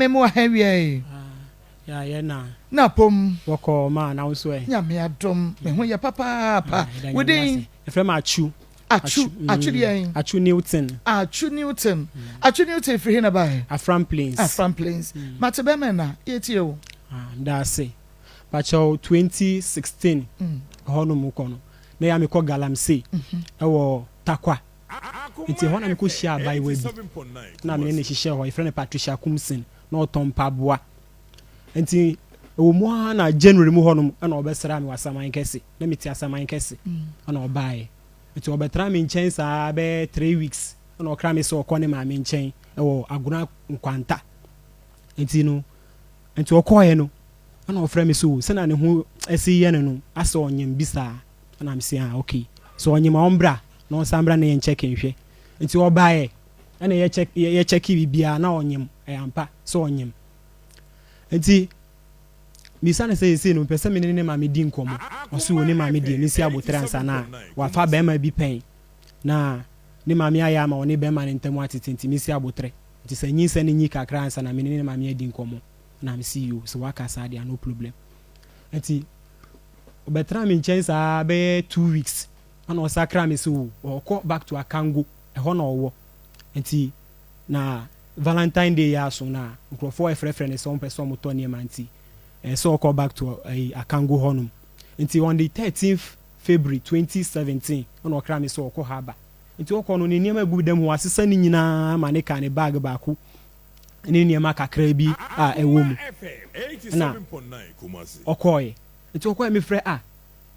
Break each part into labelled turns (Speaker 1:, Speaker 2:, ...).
Speaker 1: memo aha awia yi.
Speaker 2: Ya yɛ na.
Speaker 1: Na pom.
Speaker 2: Bɔkɔɔ ma na wo nso ɛ.
Speaker 1: Nyame adom me ho yɛ papaapa. Wo din?
Speaker 2: Yɛfrɛ me Atsu.
Speaker 1: Atsu, Atsu deɛn?
Speaker 2: Atsu Newton.
Speaker 1: Atsu Newton. Atsu Newton firi he na baɛ?
Speaker 2: Afram Plains.
Speaker 1: Afram Plains. Mate bɛmɛ na yɛtie wo.
Speaker 2: Ah, meda ase. Pakyɛw 2016 ɛhɔ nom kɔ no, na yɛ a mekɔ Galamsey ɛwɔ Tarkwa. Nti ɛhɔ na mekɔ hyia abaayewa bi na mene ne hyehyɛ hɔ, yɛfrɛ no Patricia Kumsin, na ɔtɔn mpaboa. Nti ɛwɔ mu ara na January mu hɔnom ɛna ɔbɛsra me wɔ Asaman Kɛse, na mete Asaman Kɛse ɛna ɔbaeɛ. Nti ɔbɛtra me nkyɛn saa bɛyɛ 3 weeks ɛna ɔkra me sɛ ɔkɔ ne maame nkyɛn ɛwɔ Agona Nkwanta. Nti no, nti ɔkɔɔɛ no ɛna ɔfrɛ me so sɛna ne ho ɛsi yɛ no no asɛ ɔnyem bi saa. Ɛna me sɛ, "Ah, okay, so ɔnyem a, ɔmbra na ɔnsan bra na yɛn check nhwɛ." Nti ɔbaeɛ ɛna yɛ check, yɛ check biribiara na ɔnyem, ɛyɛ ampa sɛ ɔnyem. Nti misa ne sɛ yɛsei no mpɛ sɛ mene ne maame di nkɔmmɔ. Ɔso wɔ ne maame deɛ, mesi abotire ansa na wafa bɛrima bi pɛn na ne maame ayɛ ama ɔne bɛrima no ntam atete, nti mesi abotire, nti sɛ nyinsɛ no nyi kakra ansa na mene ne maame adi nkɔmmɔ. Na mesi yo, sɛ waka saa deɛ, no problem. Nti ɔbɛtena me nkyɛn saa bɛyɛ 2 weeks ɛna ɔsakra me sɛ o ɔkɔ back to Akango, ɛhɔ na ɔwɔ. Nti na Valentine Day yɛ aso na nkurɔfoɔ ɛfrɛfrɛ ne sɛ ɔmpɛ sɛ ɔmotɔ nneɛma, nti ɛɛ sɛ ɔkɔ back to ɛyi Akango hɔnom. Nti on the 13th February 2017 ɛna ɔkra me sɛ ɔkɔ ha aba. Nti ɔkɔ no, ne nneɛma egu dɛm hɔ, asesa ne nyinaa ma ne ka ne bag baako ne nneɛma kakra bi a ɛwɔ mu na ɔkɔɔɛ. Nti ɔkɔɛ, mefrɛ a,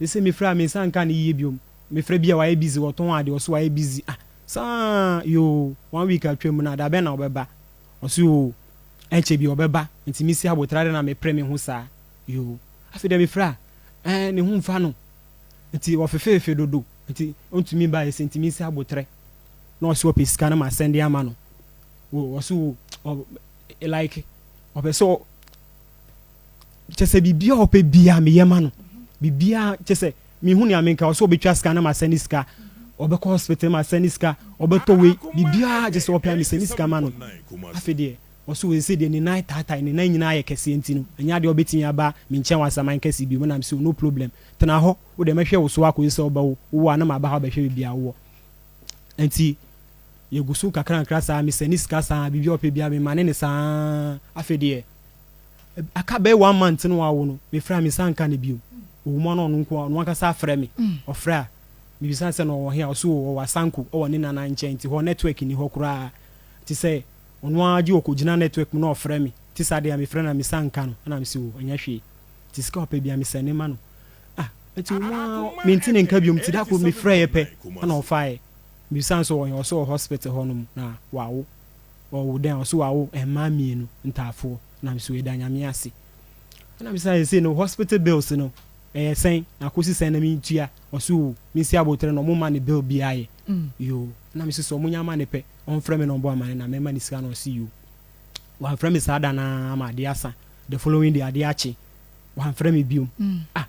Speaker 2: sɛ mefrɛ a, me nsa nka ne yie biom. Mefrɛ bi a, wayɛ busy, wɔtɔn ade, ɔso wayɛ busy. Ah, saa yoo, one week atwa mu na dabɛn na ɔbɛba? Ɔso o ɛnkyɛ bi ɔbɛba. Nti mesi abotire de na mepere me ho saa yoo. Afei deɛ mefrɛ a, ne ho mfa no, nti ɔfefeefe dodo, nti ɔntumi ba yɛ sɛ nti mesi abotire na ɔso ɔpɛ sika na ma send ama no. Ɔso ɔ like ɔpɛ sɛ kyɛ sɛ biribiara ɔpɛ biara meyɛ ma no, biribiara kyɛ sɛ mihu nea menka. Ɔsɛ ɔbɛtwa sika na ma send sika, ɔbɛkɔ hospital ma send sika, ɔbɛtɔ wei, biribiara kyɛ sɛ ɔpɛ a, mesend sika ma no. Afei deɛ ɔsɛ wɔ sɛ deɛ ne nan taataa, ne nan nyinaa yɛ kɛseɛ, nti no ɛnyɛ adeɛ ɔbɛtumi aba me nkyɛn wɔ Asaman Kɛse bi mu. Nam sɛ no problem, tena hɔ, wo deɛ mɛhwɛ wo so akɔyi sɛ ɔbɛwo wowɔ a na ma aba hɔ abɛhwɛ biribiara wowɔ. Nti yɛgu so kakra saa, mesend sika saa, biribiara ɔpɛ biara mema ne ne saa. Afei deɛ aka bɛyɛ one month no wawo no, mefrɛ a, me nsa nka ne bio. Owu mu ano, ɔno nko ɔno ankasa afrɛ me. Ɔfrɛ a, mebisa sɛ na ɔwɔ he a, ɔso ɔwɔ Asanko, ɔwɔ ne nana nkyɛn, nti hɔ network ni hɔ koraa, nti sɛ ɔno ara gye ɔkɔgyina network mu na ɔfrɛ me. Nti saa deɛ a mefrɛ na me nsa nka no, ɛna mese o ɛnyɛ hwee, nti sika ɔpɛ bia mesend ma no. Ah, nti wo mu a mente ne nka biom. Nti da koro mefrɛ yɛ pɛ ɛna ɔfaeɛ. Mebisa nso ɔwɔ he, ɔso wɔ hospital hɔnom na wawo. Ɔwo dɛn? Ɔso wawo mmaa mmienu ntaafoɔ. Na mese ɛda Nyame ase. Ɛna mese sɛ no hospital bills no ɛyɛ sɛn na akɔsi sɛn na mentua? Ɔso o mensi abotire na ɔmo ma ne bill biara yɛ yo. Na mese sɛ ɔmo nya ama ne pɛ, ɔmfrɛ me na ɔbɔ amane na mɛma ne sika. Na ɔse yo. Wamfrɛ me saa da naa ama adeɛ asa. The following day, adeɛ akye, wamfrɛ me biom. Ah,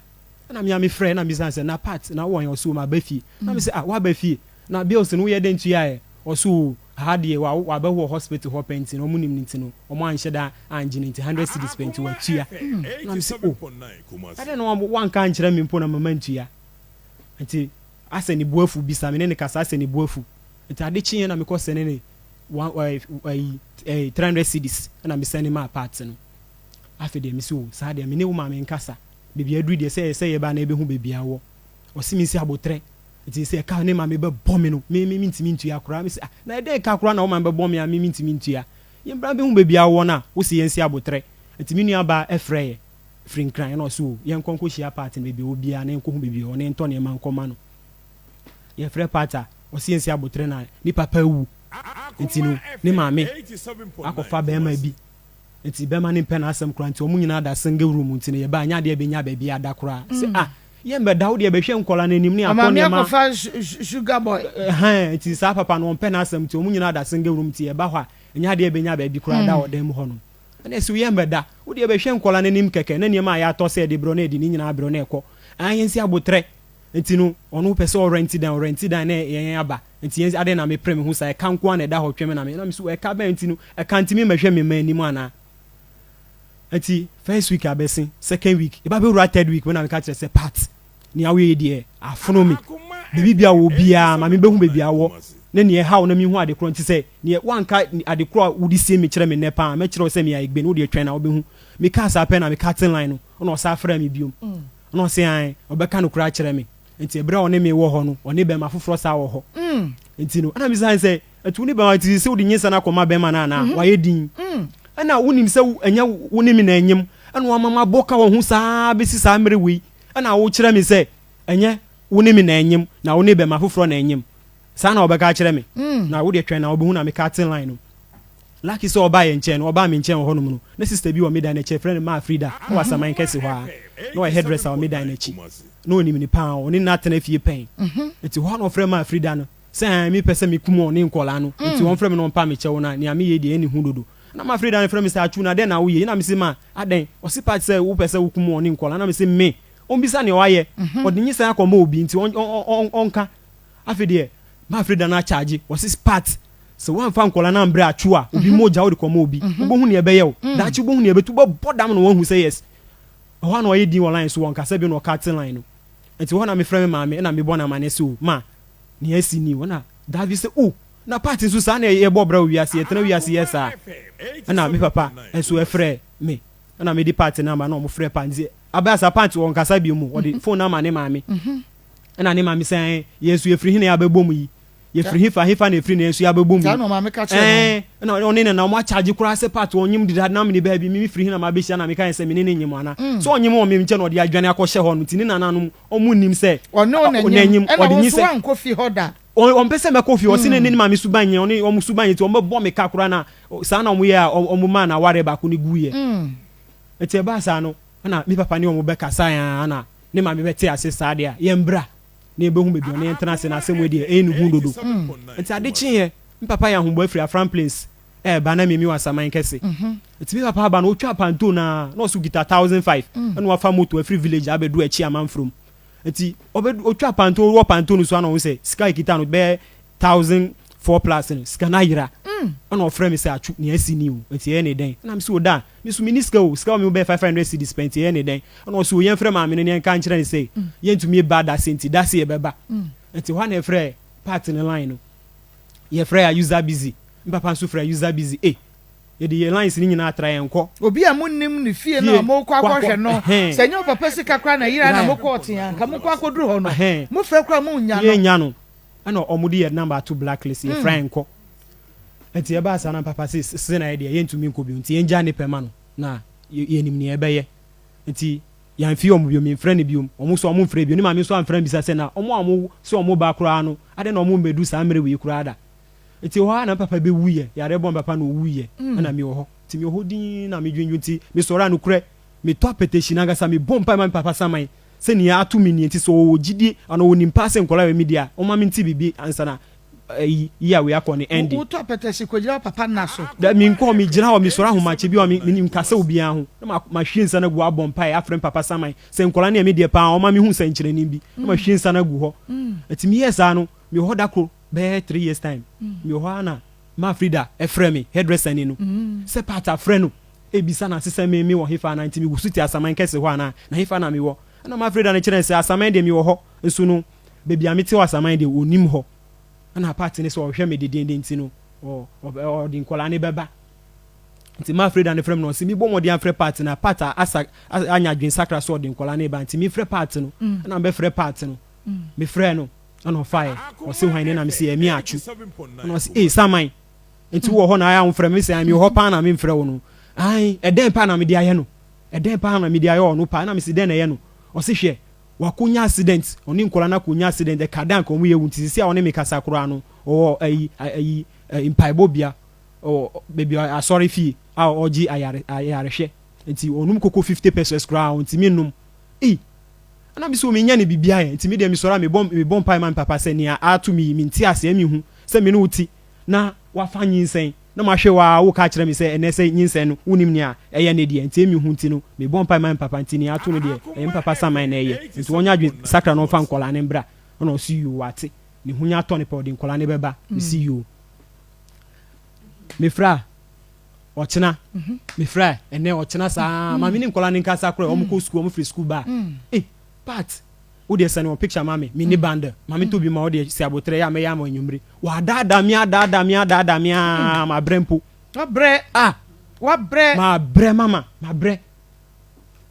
Speaker 2: ɛna mea mefrɛ na mebisa sɛ na Pat na wɔn? Ɔso ma ba fie. Na mese, "Ah, waba fie na bills no woyɛ dɛn tuaeɛ?" Ɔso o ha deɛ wabɛwɔ hospital hɔ pɛ, nti no ɔmo nim ne, nti no ɔmo anhyɛ da angye ne, nti 100 cedis pɛ nti watua. Na mese o ɛdɛn na wanka ankyerɛ me mpo na mama ntua? Nti asɛ ne bu afu bisa me ne ne kasa, asɛ ne bu afu. Nti ade kyeeɛ na mekɔ send ne one ɛyi ɛyi 300 cedis, ɛna me send ma Pat no. Afei deɛ mese o saa deɛ me ne wo maame nkasa, beebi aduru deɛ sɛ yɛba na ɛbɛhu beebi awɔ. Ɔsi mi nsi abotrɛ, nti sɛ ɛka ne maame bɛbɔ me no, me ntumi ntua koraa. Me sɛ, "Ah, na ɛdɛn ka koraa na wo maame bɛbɔ me a me ntumi ntua? Yɛmbra bɛhu beebi awɔ no a wosi yɛn si abotrɛ." Nti me nua baa ɛfrɛ yɛ firi Nkran, ɛna ɔso o yɛnkɔ nkɔ hyia Pat no beebi wɔ biara na yɛnkɔ hu beebi wɔ na yɛntɔ nneɛma nkɔma no. Yɛfrɛ Pat a, ɔsi yɛn si abotrɛ na ne papa awu, nti no ne maame akɔfa bɛrima bi, nti bɛrima ne mpɛ n'asɛm koraa, nti wɔn nyinaa da single room, nti no yɛba anya adeɛ bɛnya baabi ada koraa sɛ ah, yɛn bɛda wo deɛ bɛhwɛ nkɔla n'anim ne atɔ
Speaker 1: ɔmaame
Speaker 2: nneɛma.
Speaker 1: Akɔfa sugar boy.
Speaker 2: Ɛhɛn, nti saa papa no ɔmpɛ n'asɛm, nti wɔn nyinaa da single room, nti yɛba hɔ a ɛnya adeɛ bɛnya baabi koraa da wɔ dan mu hɔ nom. Ɛna ɛsɛ yɛn bɛda wo deɛ bɛhwɛ nkɔla n'anim kɛkɛ na nneɛma a yɛatɔ sɛ yɛde brɛ no yɛde ne nyinaa brɛ no ɛkɔ ah, yɛn si abotrɛ. Nti no ɔno pɛ sɛ ɔrent dan, ɔrent dan na yɛn aba, nti yɛn ade na mepere me ho saa ɛka nko ara na ɛda hɔ twɛm na me so ɛka bɛn? Nti no ɛka ntumi mɛhwɛ me mma anim anaa? Nti first week abɛsen, second week, yɛba bɛwura third week, na meka kyerɛ sɛ, "Pat, nea woyɛ yi deɛ afono me. Baabi bia wɔ biara ma mebɛhu baabi a wɔ ne neɛ ɛhaw na mehu ade korɔ. Nti sɛ neɛ woanka ade korɔ a wode sie me kyerɛ me nnɛ paa, mɛkyerɛ wo sɛ meyɛ Aigbe no. Wodeɛ twɛn na wobɛhu." Mekaa saa pɛ na meka line no, ɔna ɔsa frɛ me biom, ɔna ɔse ae, ɔbɛka no koraa kyerɛ me. Nti ɛberɛ a ɔne me wɔ hɔ no, ɔne bɛrima foforɔ saa wɔ hɔ. Nti no ɛna mesa sɛ ɛnti wo ne bɛrima nti sɛ wode nyinsɛn akɔma bɛrima no anaa wayɛ din, ɛna wonim sɛ ɛnyɛ wo ne me na ɛnyem, ɛna wama mabɔ ka wɔ ho saa bɛsi saa mmerɛ wei, ɛna wokyerɛ me sɛ ɛnyɛ wo ne me na ɛnyem na wo ne bɛrima foforɔ na ɛnyem saa na wɔbɛka kyerɛ me na wode twɛn na wobɛhu. Na meka te line no, lucky sɛ ɔbaa yɛ nkyɛn no, ɔbaa me nkyɛn wɔ hɔnom no, ne sister bi wɔ me dan n'akyi, ɛfrɛ no Maa Frida, wɔ Asaman kɛse hɔ a na ɔyɛ hairdresser wɔ me dan n'akyi, na ɔnim ne paa, ɔne no atena fie pɛn. Nti hɔ na ɔfrɛ Maa Frida no sɛ ɛn mepɛ sɛ mekum ɔne nkɔlaa no, nti wɔmfrɛ me na ɔmpa me kyɛw na nea meyɛ deɛ ɛne hu dodo. Na Maa Frida no frɛ me sɛ, "Atwu, na dɛn na woyɛ?" Na mese, "Ma adɛn?" Ɔse, "Pat sɛ wopɛ sɛ wokum ɔne nkɔlaa." Na mese, "Me ɔmbisa nea wayɛ, ɔde nyinsɛn akɔma obi, nti ɔnka." Afei deɛ Maa Frida no akyagye, ɔse, "Pat, sɛ woamfa nkɔla no ambrɛ Atwo a, obi mogya wode kɔma obi, wobɛhu nea ɛbɛyɛ wo daakye, wobɛhu nea ɛbɛtu, wobɛbɔ dam na wahu sɛ yes." Ɛhɔ a na ɔyɛ din wɔ line so, wɔ nkasa bi na ɔka te line no. Nti hɔ na mefrɛ me maame, ɛna mebɔ no amanneɛ sɛ, "O ma, nea asi ni o." Ɛna Davi sɛ, "O, na Pat nso saa na yɛbɔ brɛ wɔ wiase, yɛtena wiase yɛ saa." Ɛna me papa nso ɛfrɛ me, ɛna mede Pat no ama, na ɔmo frɛ Pat. Nti abɛa sa Pat wɔ nkasa bio mu, ɔde phone no ama ne maame, ɛna ne maame sɛ, "Yɛn nso yɛfiri hene abɛbɔ mu yi, yɛfiri hefa hefa na ɛfiri na yɛn nso yɛabɛbɔ mu?"
Speaker 1: Saa na ɔmaame ka kyerɛ
Speaker 2: no. Ɛna ɔne nana ɔmo akyagye koraa sɛ Pat ɔnyim deda nam ne baabi, mimi firi hene ma abɛhyia na meka yɛn sɛ mene ne nyim ana sɛ ɔnyim wɔ me nkyɛn na ɔde adwane akɔhyɛ hɔ no. Nti ne nananom ɔmo nim sɛ
Speaker 1: ɔne wo
Speaker 2: n'anyim,
Speaker 1: n'anyim, ɛna
Speaker 2: ɔde
Speaker 1: wo nso
Speaker 2: nyinsɛn
Speaker 1: wankɔ fie hɔ da.
Speaker 2: Ɔmpɛ sɛ mɛkɔ fie. Ɔse ne maame suban nyɛ, ɔne ɔmo suban nyɛ, nti ɔmo bɛbɔ me ka koraa na saa na ɔmo yɛ a ɔmo maa na aware baako ne gu yɛ. Nti ɛbaa saa no, ɛna me papa ne ɔmo bɛkasa ya, na ne maame bɛte ase saa deɛ a yɛmbra na yɛbɛhu baabi ɔne yɛntena ase na asɛm wei deɛ ɛyɛ ne hu dodo. Nti ade kyeeɛ, me papa yɛ ahoboa firi Afram Plains ɛɛba, na memi wɔ Asaman kɛse. Nti me papa aba no, ɔtwa panto naa na ɔso kita 1,500, ɛna wafa moto afiri village abɛdu akyi amanfurom. Nti ɔbɛdu, ɔtwa panto wɔ panto no so ana ɔho sɛ sika ekita no bɛyɛ 1,400 plus no, sika no ayera. Ɛna ɔfrɛ me sɛ, "Atwu, nea asi ni o, nti ɛyɛ ne dɛn?" Ɛna me sɛ, "O da, me so meni sika o, sika wɔ me bɛyɛ 500 cedis pɛ, nti ɛyɛ ne dɛn?" Ɛna ɔsɛ o, yɛmfrɛ maame no ne yɛnka nkyerɛ ne sɛ yɛntumi ba dase, nti dase yɛbɛba. Nti hɔ a na yɛfrɛ Pat ne line no, yɛfrɛ a user busy, mpapa nso frɛ user busy, yɛde yɛ lines ne nyinaa atra yɛn kɔ.
Speaker 1: Obi a monnim ne fie no a mokɔ akɔhwɛ no, sɛ nyɛ wo papa sika koraa na yera na mokɔ ɔte a, nka mokɔ akɔduru hɔ no, mofrɛ koraa monnya no.
Speaker 2: Yɛnya no, ɛna ɔmo de yɛ number ato blacklist, yɛfrɛ yɛn kɔ. Nti yɛbaa saa na papa se na yɛ deɛ yɛntumi nkɔ bio, nti yɛngya ne pɛ ma no na yɛnim nea ɛbɛyɛ. Nti yɛmfi ɔmo bio, memfrɛ no biom, ɔmo nso ɔmo mfrɛ bio, ne maame nso amfrɛ no bisa sɛ na ɔmo a ɔmo sɛ ɔmo ba koraa no ade na ɔmo mbɛdu saa mmerɛ wei koraa da. Nti hɔ a na papa bɛwuyɛ, yare bɔ papa na ɔwuyɛ. Ɛna mewɔ hɔ, nti mewɔ hɔ din na medwendwen. Nti mesɔre a, nokorɛ metɔ apɛtɛhyi nankasa, mebɔ mpa ma me papa saman sɛ nea ato me nie, nti sɛ ɔwɔ gyidie ana ɔwɔ nimpa sɛ nkɔla wɔ mi deɛ a, ɔma me nti biribi ansa na ɛyi yi a wei akɔ ne ɛndi.
Speaker 1: Wotɔ apɛtɛhyi kɔgyina wo papa nna so?
Speaker 2: Da menkɔ, megyina hɔ, mesɔre ahomakye bi a menim kasa obiara ho na mahwie nsa no agu hɔ, abɔ mpaeɛ afrɛ me papa saman sɛ nkɔla ne ɛme deɛ paa, ɔma mehu nsɛnkyerɛnne bi na mahwie nsa no agu hɔ. Nti meyɛɛ saa no, mewɔ hɔ da koro bɛyɛ 3 years time, mewɔ hɔ a na Ma Frida ɛfrɛ me, hairdresser ni no, sɛ Pat afrɛ no ebisa na sesɛ me wɔ hefa ana, nti megu so te Asaman kɛse hɔ ana, na hefa na mewɔ. Ɛna Ma Frida no kyerɛ sɛ Asaman deɛ mewɔ hɔ, nso no baabi a mete wɔ Asaman deɛ ɔnim hɔ. Ɛna Pat ne sɛ ɔhwɛ me dedenden, nti no ɔde nkɔlaa ne bɛba. Nti Ma Frida no frɛ me na ɔsɛ mebɔ mmɔden afrɛ Pat na Pat asa anya adwensakra sɛ ɔde nkɔlaa ne ba, nti mefrɛ Pat no. Ɛna mebɛfrɛ Pat no, mefrɛ no, ɛna ɔfaeɛ, ɔse, "Hwan ne?" Na mese, "Ɛmi Atwu." Ɛna ɔse, "Ee, saman, nti wɔ hɔ na ayɛ a womfrɛ me?" Mesɛ, "Mewɔ hɔ paa na memfrɛ wo no. Ai, ɛdɛn paa na mede ayɛ no? Ɛdɛn paa na mede ayɛ ɔno paa?" Ɛna mese, "Dɛn na ɛyɛ no?" Ɔse, "Hwɛ, wakɔnya accident, ɔne nkɔla no akɔnya accident, ɛka da nka ɔmo yɛ wu, nti sisi a ɔne me kasa koraa no, ɔwɔ ayi mpaebɔ bia, ɔwɔ baabi a asɔre fie a ɔgye ayare ayarehwɛ, nti ɔnum koko 50 pesewas koraa ɔntumi nnom." Ei, ɛna mi so menya ne biribi ayɛ, nti mi deɛ mesɔre a mebɔ mpae ma me papa sɛ nea ato mi yi, mente aseɛ, mehu sɛ me ne wo ti na wafa nyinsɛn na mahwɛ wo a, woka kyerɛ me sɛ ɛnɛ sɛ nyinsɛn no wonim nea ɛyɛ ne deɛ, nti ɛmi hu. Nti no mebɔ mpae ma me papa, nti nea ato no deɛ ɛyɛ me papa saman na ɛyɛ, nti wɔnyɛ adwe sakra na ɔmfa nkɔlaa ne mbra. Ɛna ɔsi yoo, wate, ne ho nya atɔ ne pɛ, ɔde nkɔlaa ne bɛba. Mesi yoo. Mefrɛ a Ɔkyena mefrɛ ɛnɛ ɔkyena saa maame ne nkɔla ne nkasa koraa wɔn kɔ sukuu wɔn firi sukuu ba eh Pat wo deɛ sɛne wɔn picture ma me me ne bundle maame tɔ bi ma wo deɛ si abotrɛ yɛ a mɛyɛ ama anwummere wadaadaa me adaadaa me adaadaa me aa mabrɛ mpo.
Speaker 1: Wabrɛ
Speaker 2: ah
Speaker 1: wabrɛ.
Speaker 2: Mabrɛ mama mabrɛ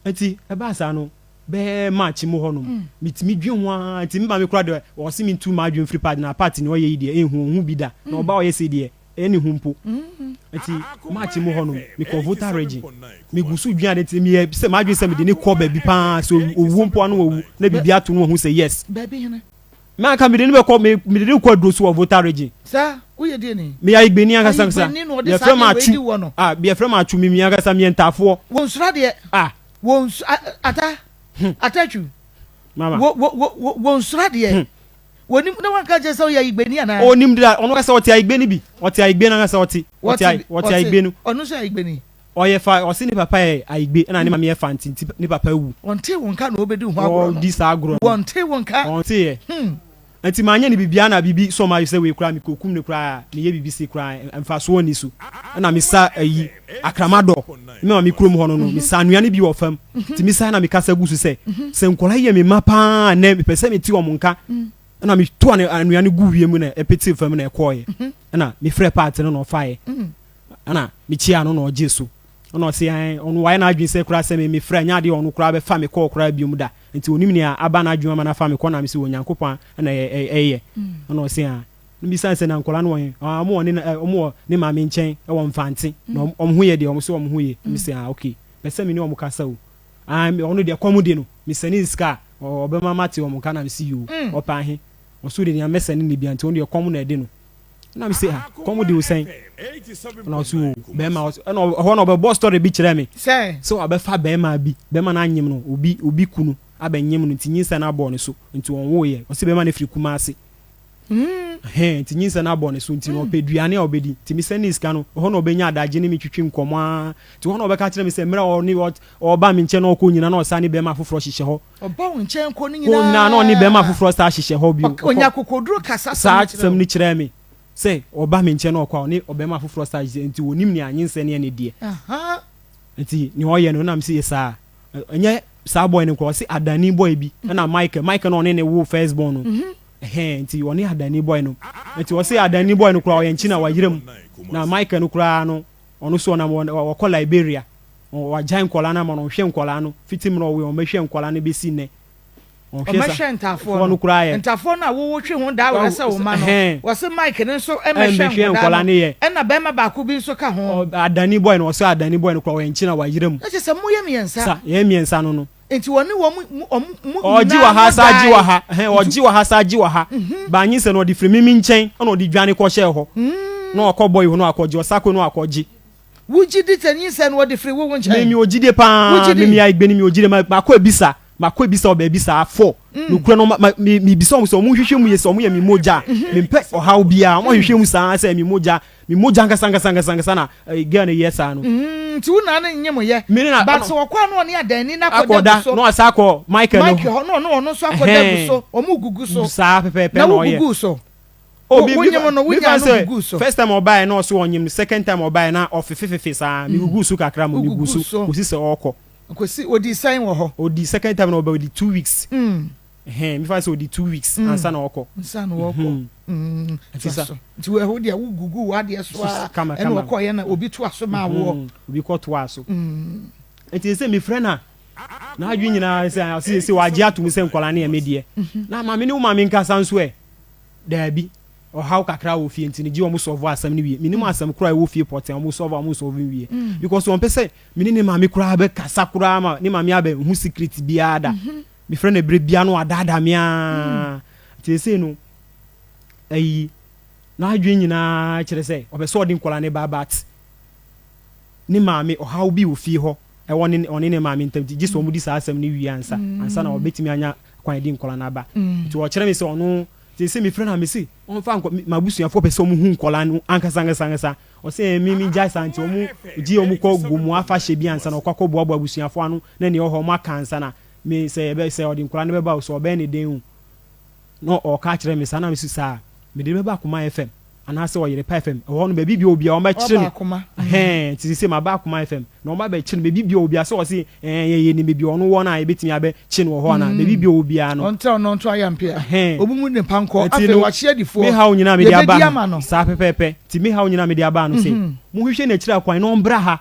Speaker 2: nti ɛbaa saa no bɛyɛ March mu hɔ nom metumi dwen ho ara nti me maame koraa deɛ ɔse mentu m'adwene mfiri part na part nea ɔyɛ yi deɛ ɛnhu ɔnhu bi da na ɔba ɔyɛ sei deɛ Ɛnni ho mpo. Nti March mu hɔ no, mekɔɔ Volta Region. Megu so dwen ade nti meyɛ sɛ m'adwene sɛ mede no kɔ baabi paa sɛ owuo mpo ano wawu na biribi ato no wahu sɛ yes.
Speaker 1: Baabi hene?
Speaker 2: Me anka mede no bɛkɔ me mede no kɔ aduro so wɔ Volta Region.
Speaker 1: Saa, woyɛ deɛ ni?
Speaker 2: Meyɛ Ayigbeni ankasa ankasa.
Speaker 1: Ayigbeni na ɔde saa
Speaker 2: Yɛfrɛ me
Speaker 1: adeɛ wei
Speaker 2: Atsu.
Speaker 1: di wɔ no.
Speaker 2: Ah, yɛfrɛ me Atsu, me me ankasa meyɛ Ntaafoɔ.
Speaker 1: Wɔn nsuro adeɛ.
Speaker 2: Ah.
Speaker 1: Wɔn nsu ata ata atwu.
Speaker 2: Mama.
Speaker 1: Wɔ wɔ wɔ wɔn nsuro adeɛ. Wɔnim na wanka nkyerɛ sɛ ɔyɛ Ayigbeni anaa?
Speaker 2: Ɔnim deda, ɔno ankasa ɔte Ayigbe no bi. Ɔte Ayigbe no ankasa ɔte. Ɔte Ay, ɔte Ayigbe no.
Speaker 1: Ɔno nso yɛ Ayigbeni.
Speaker 2: Ɔyɛ fa, ɔse ne papa yɛ Ayigbe ɛna ne maame yɛ Fante nti ne papa awu.
Speaker 1: Wɔntee wo nka na ɔbɛdi ho agorɔ no.
Speaker 2: Ɔdi saa agorɔ no.
Speaker 1: Wɔntee wo nka.
Speaker 2: Ɔnteeɛ.
Speaker 1: Hmm.
Speaker 2: Nti manyɛ no biribiara na biribi sɔ m'adwene sɛ wei koraa mekɔkum no koraa a meyɛ biribi sei koraa a mfasoɔ nni so. Ɛna mesa ayi, akramadɔ, me maame kurom hɔ no no, mesa anwea no bi wɔ fam. Nti mesae na mekasa gu so sɛ, sɛ nkwadaa yi yɛ me mma paa a nnɛ mepɛ sɛ mete wɔn nka. Ɛna meto anwea no gu wiem na ɛpetee fam na ɛkɔeɛ. Ɛna mefrɛɛ paate no na ɔfaeɛ. Ɛna mekyiaa no na ɔgyee so. Ɛna ɔse ɛn, ɔno wayɛ n'adwene sɛ koraa sɛ me mefrɛ a ɛnyɛ adeɛ a ɔno koraa bɛfa me kɔɔ koraa biom da. Nti ɔnim nea aba n'adwene mu ama no afa me kɔ na mese Onyankopɔn na ɛyɛ. Ɛna ɔse aa. Na mebisa no sɛ na nkwadaa no wɔ he? Aa wɔn wɔ ne na wɔn wɔ ne maame nkyɛn wɔ Mfante. Na wɔn ho yɛ deɛ? Wɔn se wɔn ho ye. Na mese aa okay. Pɛ sɛ me ne wɔn kasa o. Aa ɔno deɛ kɔm de no, mesɛne no sika a ɔbɛma mate wɔn nka na mese yoo. Ɔpɛ ahe? Ɔse ɔde nea mɛsɛne no bia nti ɔno deɛ kɔm na ɛde no. Ɛna mese ah kɔm de wo sɛn? Ɛna ɔse o bɛrima ɛna ɛhɔ na ɔbɛbɔ story bi kyerɛ me.
Speaker 1: Sɛ?
Speaker 2: Sɛ wabɛfa bɛrima bi, bɛrima no anyem no, obi obi kunu abɛnyem no nti nyinsɛn no abɔ ne so nti ɔnwoeɛ. Ɔse bɛrima no firi Kumasi. Ɛhɛn, nti nyinsɛn no abɔ ne so nti no ɔpɛ aduane a ɔbɛdi. Nti mesɛnee ne sika no, ɛhɔ na ɔbɛnya adagye ne me twitwi nkɔmmɔ ara. Nti hɔ na ɔbɛka kyerɛ me sɛ mmerɛ a ɔne ɔba me nkyɛn na ɔkɔ nyinaa na ɔsan ne bɛrima foforɔ hyehyɛ hɔ.
Speaker 1: Ɔba wo nkyɛn kɔ no
Speaker 2: Kɔ nyinaa na ɔne bɛrima foforɔ saa hyehyɛ hɔ bio.
Speaker 1: Ɔnya akokoduro kasa
Speaker 2: saa asɛm no kyerɛɛ me sɛ ɔba me nkyɛn na ɔkɔ a ɔne ɔbɛrima foforɔ saa hyehyɛ nti ɔnim nea nyinsɛn yɛ ne deɛ. Nti nea ɔyɛ no na mese yɛ saa. Ɛnyɛ saa boy no nkoa ɔse Adani boy bi ɛna Michael, Michael na ɔne ne wo first born no. Ɛhɛn nti ɔne Adani boy no. Nti ɔse Adani boy no koraa ɔyɛ nkyi na wayera mu. Na Michael no koraa no ɔno so ɔnam ɔkɔ Liberia. Wagyae nkwadaa no ama no, ɔnhwɛ nkwadaa no fiti mmerɛ ɔwoeɛ, ɔmmɛhwɛ nkwadaa no bɛsi nnɛ. Ɔnhwɛ sa
Speaker 1: Ɔmmɛhwɛ ntaafoɔ
Speaker 2: foɔ
Speaker 1: no.
Speaker 2: no koraa yɛ.
Speaker 1: Ntaafoɔ no a wowo twe ho daa werɛ sɛ wo mma no,
Speaker 2: Ɛhɛn.
Speaker 1: wɔse Mike no nso mmɛhwɛ
Speaker 2: Ɛmmɛhwɛ
Speaker 1: nkwadaa
Speaker 2: nkwadaa
Speaker 1: no,
Speaker 2: no yɛ.
Speaker 1: ɛna barima baako bi nso ka ho.
Speaker 2: Ɔ Adani boy no, ɔse Adani boy no koraa ɔyɛ nkyi na wayera mu.
Speaker 1: Na kyerɛ sɛ moyɛ mmiɛnsa.
Speaker 2: Sa, yɛn mmiɛnsa no no.
Speaker 1: Nti wɔne wɔn mu wɔn mo
Speaker 2: Ɔgye
Speaker 1: nyinaa
Speaker 2: wɔ ha
Speaker 1: mo
Speaker 2: saa gye wɔ
Speaker 1: dae.
Speaker 2: ha, ɛhɛn,
Speaker 1: Nti.
Speaker 2: ɔgye wɔ ha saa gye wɔ ha. Ba nyinsɛn no ɔde firi me me nkyɛn ɛna ɔde dwane kɔhyɛɛ hɔ. Na ɔkɔ boy hɔ na wakɔgye, ɔsakɔ na wakɔgye.
Speaker 1: Wogye di sɛ nyinsɛn no wɔde firi wo wo
Speaker 2: Me
Speaker 1: nkyɛn?
Speaker 2: me ogyidie paa
Speaker 1: Wogye
Speaker 2: me
Speaker 1: di?
Speaker 2: me ayigbeni me ogyidie ma makɔ ebisa makɔ ebisa wɔ baabi saa fɔ nokorɛ no ma me me bisa wɔn sɛ wɔn nhwehwɛ mu yie sɛ wɔn yɛ me mogya a me mpɛ ɔhaw biara wɔn ahwehwɛ mu saa sɛ me mogya me mogya ankasa ankasa ankasa ankasa na eh, girl no yɛ saa no.
Speaker 1: Mm, nti wo na ne nye mo yɛ.
Speaker 2: Me ne na
Speaker 1: But sɛ ɔkɔ a na ɔne adanni no akɔda
Speaker 2: akɔda
Speaker 1: gu so.
Speaker 2: na ɔsa akɔ Michael no
Speaker 1: Michael hɔ na ɔne ɔno nso akɔda gu
Speaker 2: ɛhɛn
Speaker 1: so. Wɔn gugu so.
Speaker 2: saa pɛpɛɛpɛ
Speaker 1: Na
Speaker 2: na ɔyɛ.
Speaker 1: wogugu so.
Speaker 2: Oh,
Speaker 1: Wo
Speaker 2: me,
Speaker 1: wo
Speaker 2: me,
Speaker 1: nyem no
Speaker 2: me
Speaker 1: wonyaa
Speaker 2: fa
Speaker 1: no
Speaker 2: sɛ
Speaker 1: guguu so.
Speaker 2: first time ɔbaeɛ na ɔso ɔnyem no second time ɔbaeɛ na ɔfefefefe saa me guguu so kakra mo me gu
Speaker 1: Woguguu
Speaker 2: so
Speaker 1: so.
Speaker 2: kɔsi sɛ ɔrekɔ.
Speaker 1: Kɔsi ɔdii sɛn wɔ hɔ?
Speaker 2: Ɔdi second time na ɔba ɔdi 2 weeks. Ɛhɛn me fa sɛ ɔdi 2 weeks ansa na ɔrekɔ.
Speaker 1: Ansa na ɔrekɔ.
Speaker 2: Nti
Speaker 1: Toa
Speaker 2: sa.
Speaker 1: so. Nti wo ɛhɔ deɛ woguguu w'adeɛ so
Speaker 2: So
Speaker 1: ara
Speaker 2: kama
Speaker 1: ɛna
Speaker 2: kama.
Speaker 1: ɔkɔeɛ na obi toa so maa woɔ.
Speaker 2: Obi kɔ toaa so. Nti sɛ mefrɛ no a n'adwene nyinaa sɛ ɔse sɛ wagye atom sɛ nkwadaa no yɛ me deɛ. Na maame ne wo maame nkasa nso ɛ. Daabi. Ɔhaw kakra wɔ fie nti no gye wɔn sɔlvo asɛm no wie. Menim asɛm koraa a ɛwɔ fie pɔtee a wɔn sɔlvo a wɔn nsɔlvo nwie. Because wɔn pɛ sɛ me ne ne maame koraa bɛ kasa koraa ma ne maame abɛ hu secret biara da. Me frɛ no ɛberɛ biara na wadaadaa me aa. Nti seesei no ayi n'adwene nyinaa kyerɛ sɛ ɔpɛ sɛ ɔde nkwadaa no ba but ne maame ɔhaw bi wɔ fie hɔ ɛwɔ ne ɔne ne maame ntam nti gye sɛ wɔn di saa asɛm no wie ansa ansa na ɔbɛtumi anya kwan de nkwadaa no aba. Nti ɔkyerɛ me sɛ ɔno seesei mefrɛ no a mese ɔmfa nkɔ m'abusuafoɔ pɛ sɛ wɔn hu nkwadaa no ankasa ankasa ankasa. Ɔse ɛɛ me megyae saa nti wɔn gye wɔn kɔ Gomoa afahyɛ bi ansa na ɔkɔ akɔ boaboa abusuafoɔ ano na nea ɛwɔ hɔ wɔn aka ansa na me sɛ yɛbɛ sɛ ɔde nkwadaa no bɛba o sɛ ɔbɛyɛ ne den o na ɔka kyerɛ me saa na mese saa mede bɛba Akoma FM. Anaasɛ Ɔyerepa FM, ɛhɔ no baabi biara obiara wɔbɛkyere
Speaker 1: Waba
Speaker 2: no.
Speaker 1: Akoma.
Speaker 2: Ɛhɛn, nti seesei maba Akoma FM, na wɔba abɛkyere no baabi biara obiara, sɛ wɔse ɛɛ yɛ yɛnim baabi a ɔno wɔ no a yɛbɛtumi abɛkye no wɔ hɔ anaa, baabi biara obiara no.
Speaker 1: Ɔntra ɔno nto ayampea.
Speaker 2: Ɛhɛn.
Speaker 1: Ɔmumu ne pa nkɔ.
Speaker 2: Nti
Speaker 1: Afei
Speaker 2: no,
Speaker 1: wakye adifoɔ.
Speaker 2: me haw nyinaa mede aba
Speaker 1: Yɛbɛdi
Speaker 2: no,
Speaker 1: ama no.
Speaker 2: saa pɛpɛɛpɛ. Nti me haw nyinaa mede aba no sɛ, monhwehwɛ n'akyiri akwan na ɔmbra ha.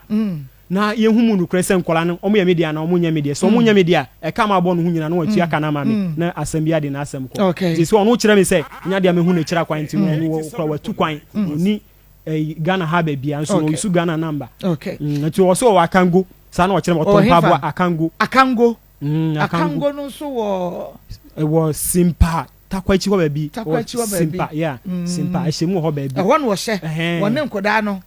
Speaker 2: Na yɛnhu mu nokorɛ sɛ nkwadaa no wɔyɛ me dea anaa wɔnyɛ me deɛ. Sɛ wɔnyɛ me deɛ a, ɛka a mabɔ no ho nyinaa no watua ka no ama me na asɛm biara de n'asɛm kɔ. Nti sɛ ɔno kyerɛ me sɛ nya deɛ mahu n'akyiri akwan nti no ɔno wɔ kora watu kwan, ɔnni ɛyi Ghana ha baabiara nso no ɔuse Ghana number. Nti ɔwɔ sɛ ɔwɔ Akango, saa na ɔkyerɛ me, ɔtɔ mpaboa Akango.
Speaker 1: Akango?
Speaker 2: Akango.
Speaker 1: Akango no nso wɔ?
Speaker 2: Ɛwɔ Simpa, Tarkwa akyi hɔ baabi.
Speaker 1: Tarkwa akyi hɔ baabi.
Speaker 2: Simpa, yeah, Simpa, ɛhyɛ mu wɔ hɔ baabi.
Speaker 1: Ɛhɔ na ɔhyɛ, wɔne nkwadaa no.